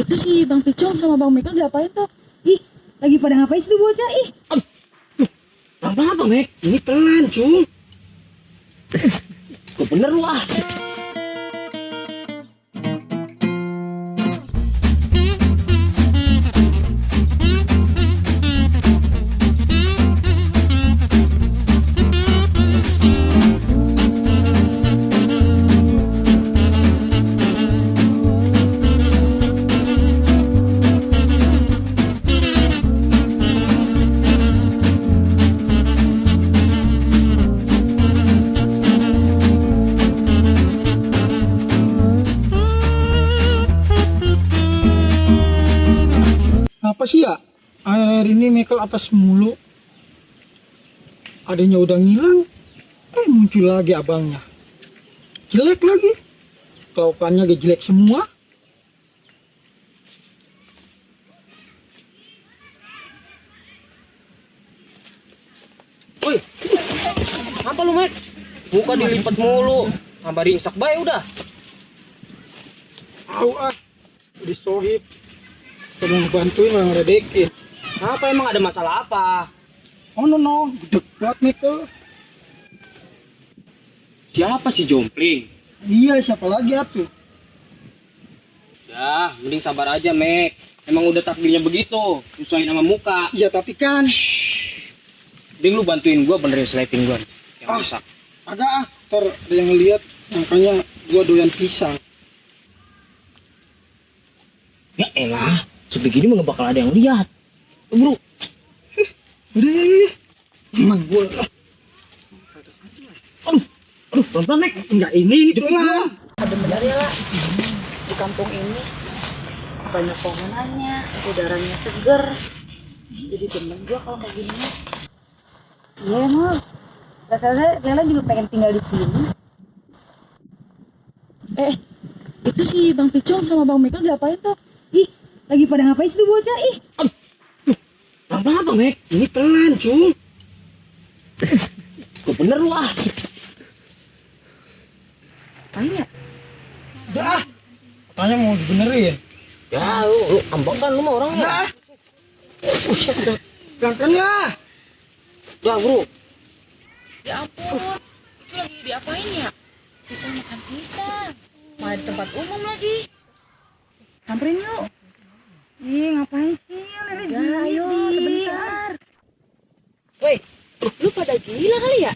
Itu si Bang Picong sama Bang Michael diapain tuh? Ih, lagi pada ngapain sih tuh bocah? Ih, Apa Mek? Ini pelan cung. Kok bener lu ah? Apa sih ya? Akhir ini Michael apes mulu. Adanya udah ngilang, muncul lagi abangnya. Jelek lagi. Kelakuannya gak jelek semua. Woi, apa lu Mek? Muka dilipat mulu, tambah diinsak bae udah. Au ah, disohib. Mau bantuin malah ngeredekin. Apa emang ada masalah apa? Oh no, gede banget Michael. Siapa si Jompling? Iya, siapa lagi atuh? Ya, mending sabar aja Mek. Emang udah takdirnya begitu, nyusahin sama muka. Iya tapi kan, Mending lu bantuin gua benerin sleting gua yang Ah. rusak. ada ntar ada yang ngeliat, makanya gua doyan pisang. Ya elah, sebegini mah gak bakal ada yang lihat. Bro, Udah ya. Emang gua aduh, pelan-pelan Mek. enggak ini pelan. ada benar ya lah. Di kampung ini banyak pohonannya, udaranya seger. Jadi demen gua kalau kayak gini. Iya emang. Rasanya Lela juga pengen tinggal di sini. Itu si Bang Picong sama Bang Michael diapain tuh? Ih, lagi pada ngapain sih tuh bocah? Ih, Apa Mek? Ini pelan cung. Kok bener lu ah? ngapain ya? Udah ah. Katanya mau dibenerin. Ya lu ambek kan lu mah orangnya. Udah ah. Pelan-pelan ya. Ya bro, Ya ampun, itu lagi diapain ya? Pisang makan pisang. Malah di tempat umum lagi. Samperin yuk. Ih, ngapain sih? Lele ya, ayo sebentar. Woi, lu pada gila kali ya?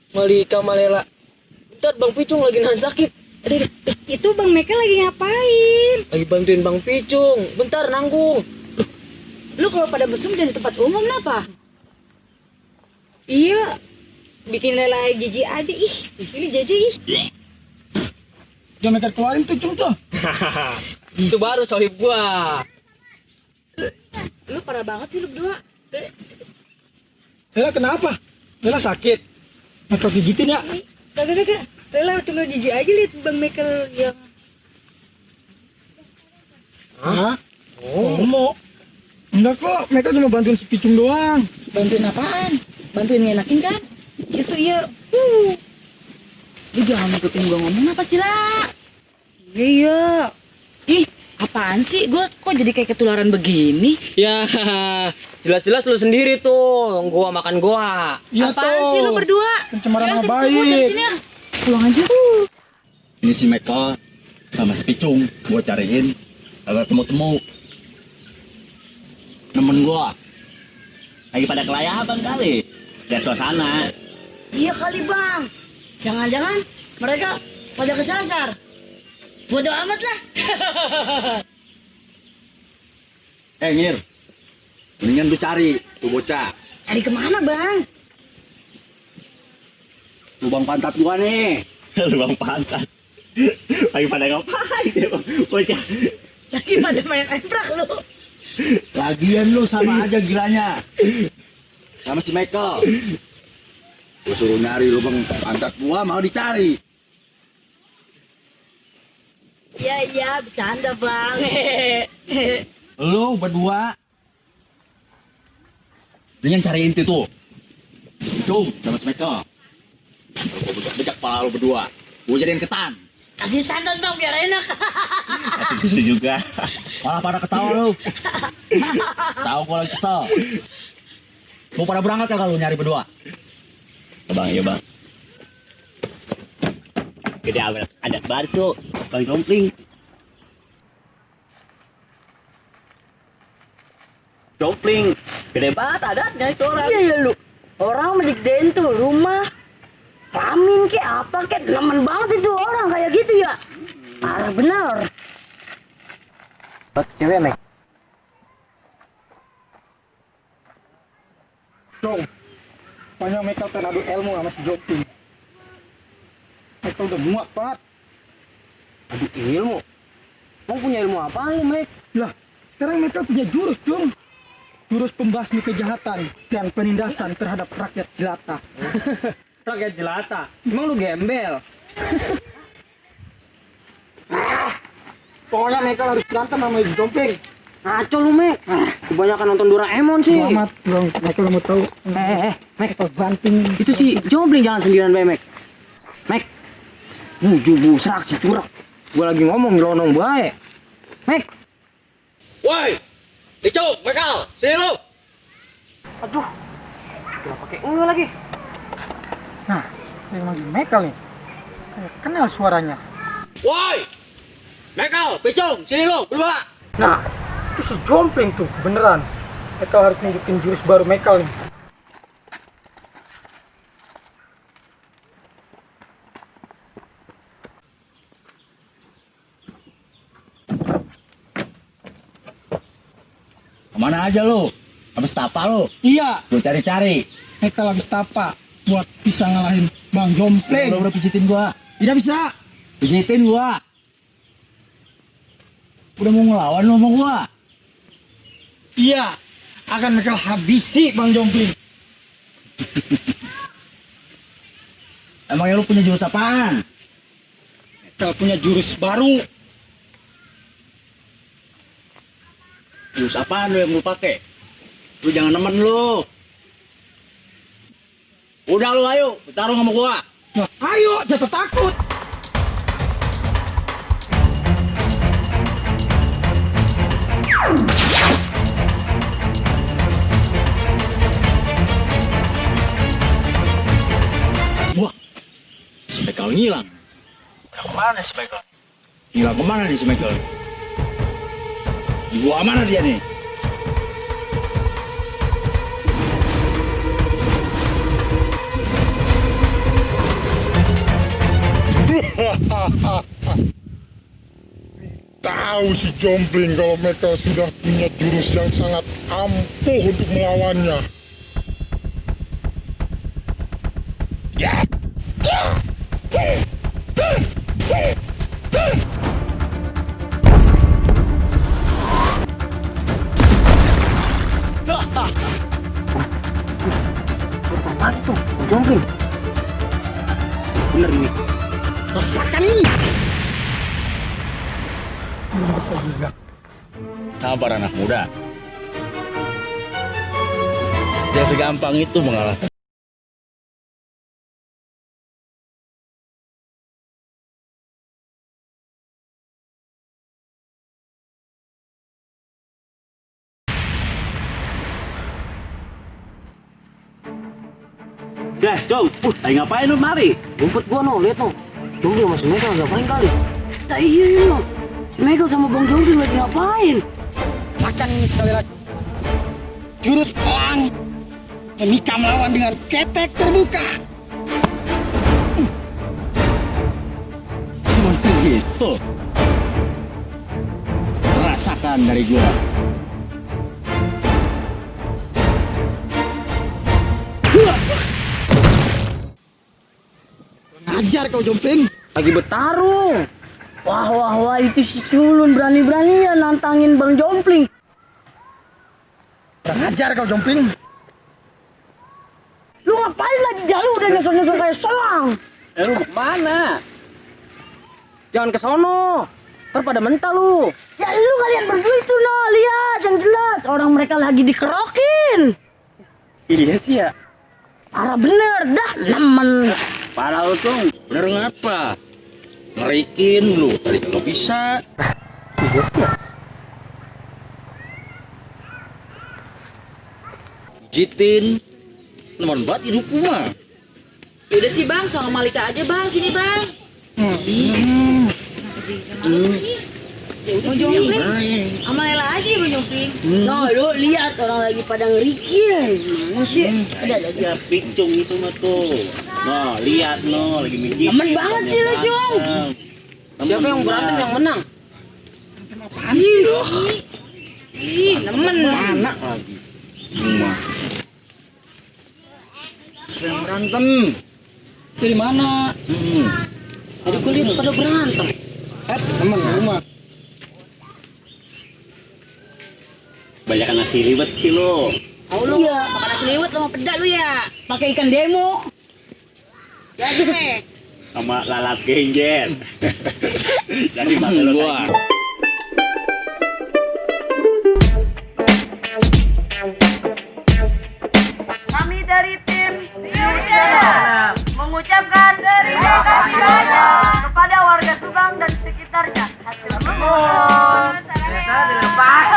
Malika Malela. Bentar Bang Picung lagi nahan sakit. Itu Bang Michael lagi ngapain? Lagi bantuin Bang Picung. Bentar nanggung. Lu kalau pada mesum di tempat umum kenapa? Iya, bikin Lela jijik aja ih. Ini jijik ih. Udah mereka keluarin tuh cung tuh. Itu baru sohib gua. Lu parah banget sih lu berdua. Lela kenapa? Lela sakit. Michael gigitin ya. Kagak. Lela cuma jijik aja lihat Bang Michael yang Hah? Oh, mau? Enggak kok, mereka cuma bantuin si Picung doang. Bantuin apaan? Bantuin ngenakin kan? Itu iya. Lu jangan ngikutin gua ngomong apa sih, La? iya. Ih, apaan sih? Gua kok jadi kayak ketularan begini? Ya, jelas-jelas lu sendiri tuh. Gua makan gua. Iya Apaan sih lu berdua? Pencemaran nama Cabut dari baik. sini ya. Pulang aja. Ini si Michael sama si Picung gua cariin agak temu-temu temen gua lagi pada kelayaban kali lihat suasana. Iya kali Bang. Jangan-jangan mereka pada kesasar. Bodoh amat lah. Ngir, mendingan lu cari tuh bocah Cari kemana Bang? lubang pantat gua nih. Lubang pantat lagi pada ngapain ya bocah? Lagi pada main emprak lu. Lagian lu sama aja gilanya sama si Michael. Gua suruh nyari lubang pantat gua mau dicari. Iya, bercanda Bang. Lu berdua dengan cariin itu tuh Cung sama si Michael. Gua bejak kepala lu berdua, gua jadiin ketan. Kasih santan Bang biar enak. Susu juga. Malah pada ketawa lu. Tahu gua lagi kesel. Mau pada berangkat ya kalau nyari berdua? Bang, iya bang. Gede adat baru tuh, Bang Jompling. Jompling, gede banget adatnya itu orang. Iya lu. Orang mendigdein tuh rumah. Ramin ke apa ke, nemen banget itu orang kayak gitu ya. Parah bener. Buat cewek, Mek. Dong, banyak mereka teradu ilmu sama si Jompling. Mereka udah muak, Pak. Aduh, ilmu. Mau punya ilmu apa lu, Mek? Lah, sekarang mereka punya jurus, Dong. Jurus pembasmi kejahatan dan penindasan terhadap rakyat jelata. Rakyat jelata. Emang lu gembel? Pokoknya mereka harus berantem sama si Jompling. Ngaco lu, Mek. Kebanyakan nonton Doraemon sih. Selamat, Dong. Mereka mau tahu. Mek. Mereka banting. Itu si Jompling jangan sendirian, Mek. Mek. Buju serak si curang. Gua lagi ngomong nyelonong bae. Mek. Woi, Dicuk, Mekal, sini lu. Aduh. Gua pakai lagi. Nah, ini lagi Mekal nih. Kayak kenal suaranya. Woi, Mekal, Picung, sini lu, berdua. Nah, itu si Jompling tuh, beneran. Mekal harus nunjukin jurus baru Mekal nih. Kemana aja lu? Habis tapa lu? Iya, Lu cari-cari. Mekal habis tapa buat bisa ngalahin Bang Jompling. Udah pijitin gua. Tidak bisa. Pijitin gua. Udah mau ngelawan lu sama gua. Iya, akan Mekal habisi Bang Jompling. Emangnya lu punya jurus apaan? Mekal punya jurus baru. Jurus apaan lu yang lu pakai? Lu jangan nemen lu. Udah lu ayo, bertarung sama gua. Nah, ayo, jangan takut. Wah, si Michael ngilang. Kemana si Michael? Ngilang kemana nih si Michael? Di gua mana dia nih? Tahu si Jompling kalau mereka sudah punya jurus yang sangat ampuh untuk melawannya. Ya. Apaan tuh? Jompling. Bener nih. Rasakan ini. Sabar anak muda. Dia segampang itu mengalahkan. Jom. Lagi ngapain lu mari? Rumput gua no, lihat no. Jompling sama si Michael ngapain kali? Nah iya no. Si Michael sama Bang Jompling lagi ngapain? Makan ini sekali lagi. Jurus pelang. Mika melawan dengan ketek terbuka. Seperti itu. Rasakan dari gua. Ajar kau Jompling. Lagi bertarung. Wah, itu si culun berani-beraninya nantangin Bang Jompling. Ajar kau Jompling. Lu ngapain lagi jauh udah nyosor-nyosor kayak soang? Lu kemana? Jangan ke sono. Ntar pada mental lu. Ya lu kalian berdua itu no, lihat yang jelas orang mereka lagi dikerokin. Iya sih ya. Parah bener dah, nemen. Parah lu tuh. Bener ngapa? Ngerikin lu. Tadi kalau bisa. Iya sih ya. pijitin. Nemen banget hidupku mah. Yaudah sih bang, sama Malika aja bang, sini bang. Mau jompling? Sama Lela aja ya bang jompling. Nah, lu lihat orang lagi pada ngeriki ya. Gimana sih? Ada lagi. Ya picung itu mah tuh. No, lihat no, lagi mijit. Temen banget sih lu, Cung. Siapa yang berantem yang menang? Ih, nemen. Mana lagi? Yang berantem. Dari mana? Tadi gue lihat pada berantem. Teman rumah. Banyak nasi liwet sih lo. Oh lu, makan nasi liwet lu mau pedak lu ya? Pakai ikan demo. Jadi Mek. Sama lalat genjer. Jadi makan lo Gua. Kami dari tim Riucana mengucapkan terima kasih banyak kepada warga Subang dan sekitarnya. Hatur nuhun. Dilepas.